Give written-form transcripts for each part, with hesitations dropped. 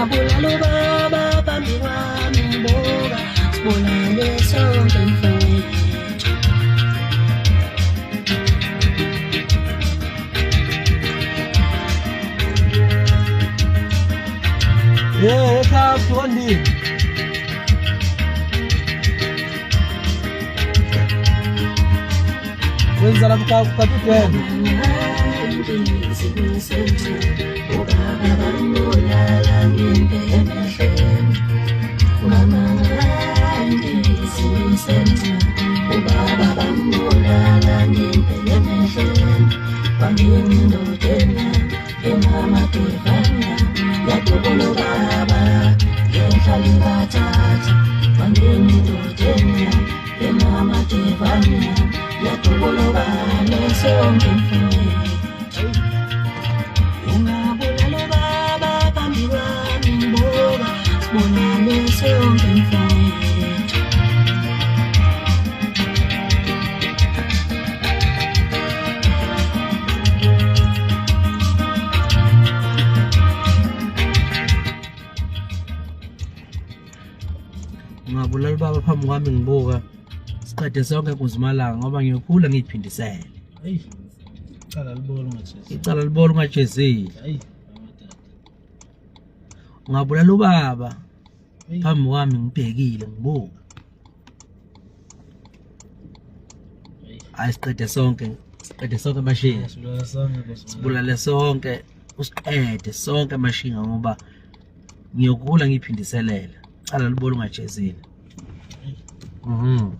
Ungabulala ubaba phambi kwami ngibuka, sibulale sonke mfowethu. Yeah, ekhaya kwandini. Wenza la kukatutwena. Ubaba bambulala ngempe emehlweni. Ubaba bambulala ngempe emehlweni. Wangena endodeni engamadevana, yadubula ubaba ngenhla libathatha. Wangena endodeni engamadevana, yadubula ubaba sonke mfowethu. Ungabulala ubaba phambi kwami ngibuka, sibonane sonke mfowethu. Ungabulala ubaba phambi kwami ngibuka. Siqede sonke kuzimalanga ngoba ngiyokhula ngiyiphindisele. Hey. Icala libona ungajezile. Icala libona ungajezile. Hey, amadada. Ungabulala ubaba Hey. phambi kwami ngibhekile ngibuka. Hey. Hayi siqede sonke, siqede sonke amashinga. Sibulala sonke kuzimalanga. Sibulale sonke, usiqede sonke amashinga ngoba ngiyokhula ngiyiphindiselela. Icala libona ungajezile. Mhm.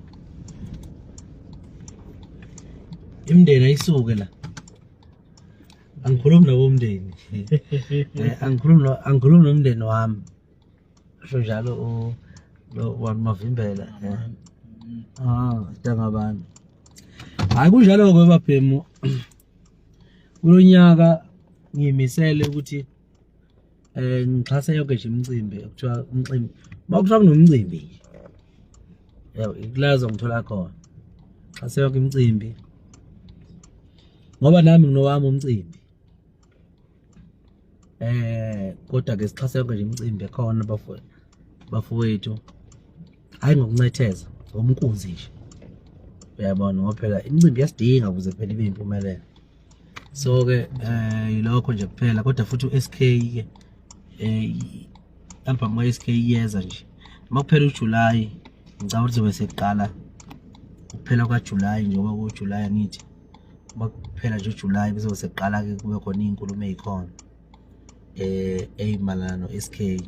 Imindeni ayisuke la. Angikhulumi nabomndeni. Angikhulumi no angikhulumi nomndeni wami. Usho njalo u lo wani Mavimbela. Ah, tanga abantu. Hayi kunjalo ke babhemu. Kulonyaka ngiyimisele ukuthi ngixhase yonke nje imicimbi okuthiwa umcimbi. Uma kuthiwa kunomcimbi nje. Yebo, ikulazo ngithola khona. Xhase yonke imicimbi. Ngoba nami nginowami umcimbi. Kodwa ke sixhase yonke nje imicimbi ekhona bafowethu. Hayi ngokuncetheza, ngomkunzi nje. Uyabona ngoba phela imicimbi iyasidinga ukuze phela ibe impumelelo. So ke yilokho nje kuphela kodwa futhi uSK ke album ka SK iyeza nje. Uma kuphela uJuly ngicabanga ukuthi zobe sekuqala ukuphela kwaJuly njengoba kuJuly angithi. Uma kuphela nje uJuly bese sekuqala ke kube khona izinkulumo ezikhona eyimalana no-SK.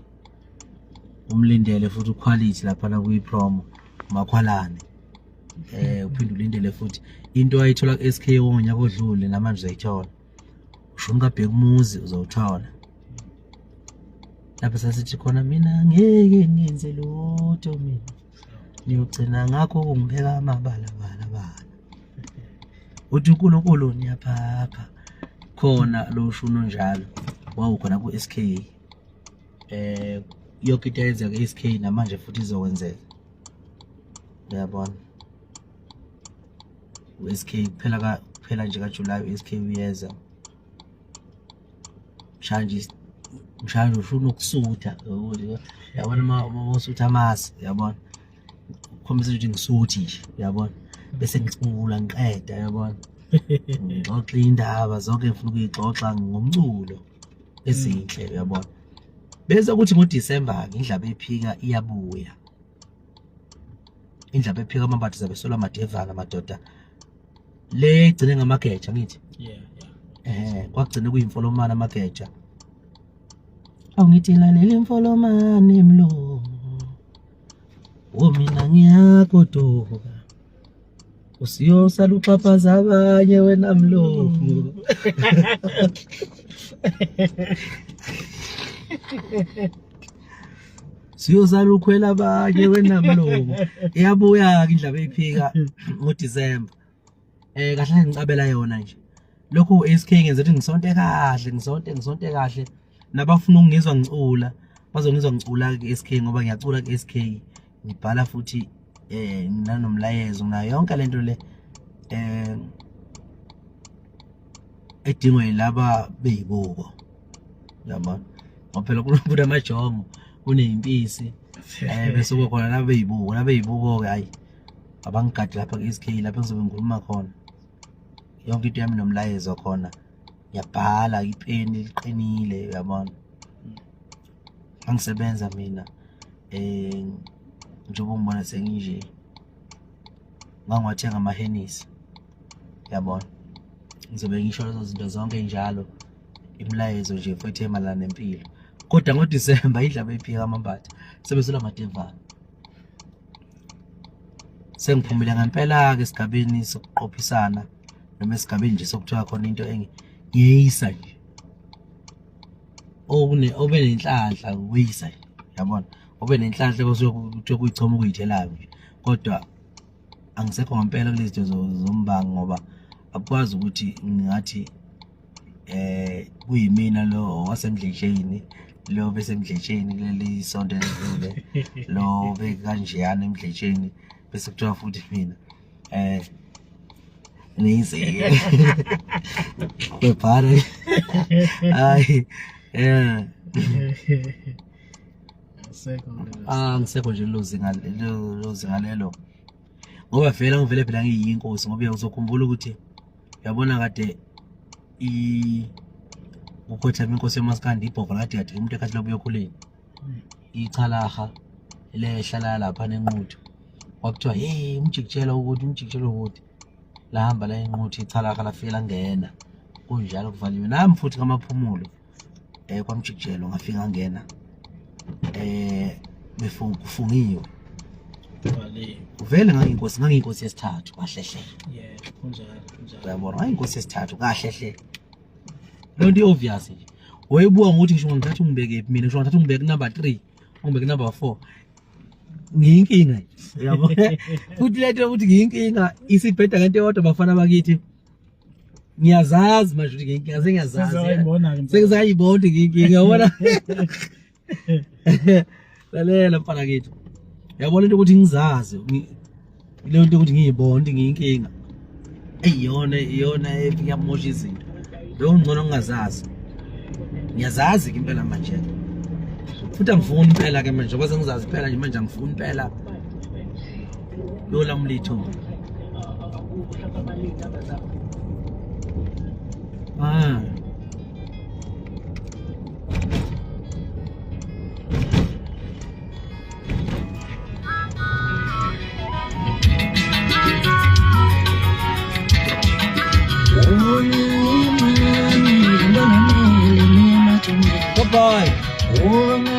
Umlindele futhi uquality lapha na kuyi promo makhwalane. Uphinde ulindele futhi into ayithola ku-SK wonyaka odlule namanje uzayithola. Ushuni kaBheka umuzi uzowuthola. Lapho sasithi khona mina ngeke ngenze lutho mina. Niyogcina ngakho ukungibeka amabala bala bala. Uthi uNkulunkulu niyaphapha. Khona lo shuni onjalo wawukhona ku-SK. Yonke into eyenzeka ku-SK namanje futhi izokwenzeka. Uyabona? U-SK kuphela kuphela nje kaJuly u-SK uyeza. Mshanje mshanje ufuna ukusutha uyabona uma usutha amasi uyabona ukhombisa ukuthi ngisuthi nje uyabona bese ngicula ngiqeda uyabona ngixoxa indaba zonke ngifuna ukuyixoxa ngomculo ezinhle uyabona bese kuthi ngoDisemba ke indlaba ephika iyabuya indlaba ephika amambatha zabe solwa amadevana madoda le igcine ngamageja ngithi Yeah, yeah. Kwagcina kuyimfolomana amageja. Awungithi lalela imfolomane mlo. Wo mina ngiyagoduka. Usiyosala uxhaphaza abanye wena mlungu. Siyosala ukhwela abanye wena mlungu. Iyabuya ke indlaba eyiphika ngoDecember. Kahle ngicabela yona nje. Lokhu SK ngenza ukuthi ngisonte kahle, ngisonte ngisonte kahle. Nabafuna ukungizwa ngicula, bazongizwa ngicula ku SK ngoba ngiyacula ku SK. Ngibhala futhi nanomlayezo nayo yonke lento le edingwa yilaba beyibuko. Uyabona? Ngoba phela kunamajongo, kuneyimpisi, bese kuba khona labeyibuko, labeyibuko-ke hhayi abangigadi lapha ku-S K lapho engizobe ngikhuluma khona. Yonke into yami nomlayezo khona, ngiyabhala ipeni liqinile uyabona. Ngangisebenza mina njengoba ungibona senginje, ngangiwathenga amahenisi yabona. Ngizobe ngisho lezo zinto zonke njalo, imilayezo nje mfowethu emayelana nempilo. Kodwa ngoDisemba indlaba eyiphika amambatha sebezula amadevane. Sengiphumile ngempela-ke esigabeni sokuqophisana noma esigabeni nje sokuthiwa khona into ngiyeyisa nje. Obe nenhlanhla ukuyisa nje, yabona. Obe nenhlanhla kusuke kuthiwa kuyichoma okuyithelayo nje. Kodwa angisekho ngempela kulezi zinto zombango ngoba akukwazi ukuthi ngingathi kuyimina lo wasemdletsheni lo besemdletsheni kuleli sonto elidlule lo bekanjeyana emdletsheni bese kuthiwa futhi mina ngiyize bebhara hayi angisekho nje lelo zinga lelo zinga lelo ngoba vele ngivele phela ngiyinkosi ngoba uzokhumbula ukuthi yabona kade ukhothama inkosi yomaskandi ibhova kade kade umuntu ekhathi lobuya okhuleni ichalaha lehlala lapha nenquthu kwakuthiwa hey umjikijela ukuthi umjikijela ukuthi lahamba la inquthu ichalaha lafika langena kunjalo kuvaliwe nami futhi kamaphumulo kwamjikijelo ngafika ngena kufungiwe vele ngangiyinkosi ngangiyinkosi yesithathu kahle hle. Yeah, kunjalo kunjalo. Uyabona ngangiyinkosi yesithathu kahle hle. Leyo nto i-obvious nje. Wayebuka ngokuthi ngisho ngithatha ungibeke phi mina ngisho ngithatha ungibeke number 3 ungibeke number 4 ngiyinkinga nje uyabo. Futhi lento yokuthi ngiyinkinga isibheda ngento eyodwa bafana bakithi. Ngiyazazi manje ukuthi ngiyinkinga sengiyazazi. Sengizayibona ukuthi ngiyinkinga uyabona. Lalela mfana kithi. Uyabona into ukuthi ngizazi leyo nto ukuthi ngiyibone ukuthi ngiyinkinga. Eyiyona iyona efika yamosha izinto. Leyo ngcono ngingazazi. Ngiyazazi ke impela manje. Futhi angifuni impela ke manje ngoba sengizazi impela nje manje angifuni impela. Yolamula ithumba. Ah. Bye-bye.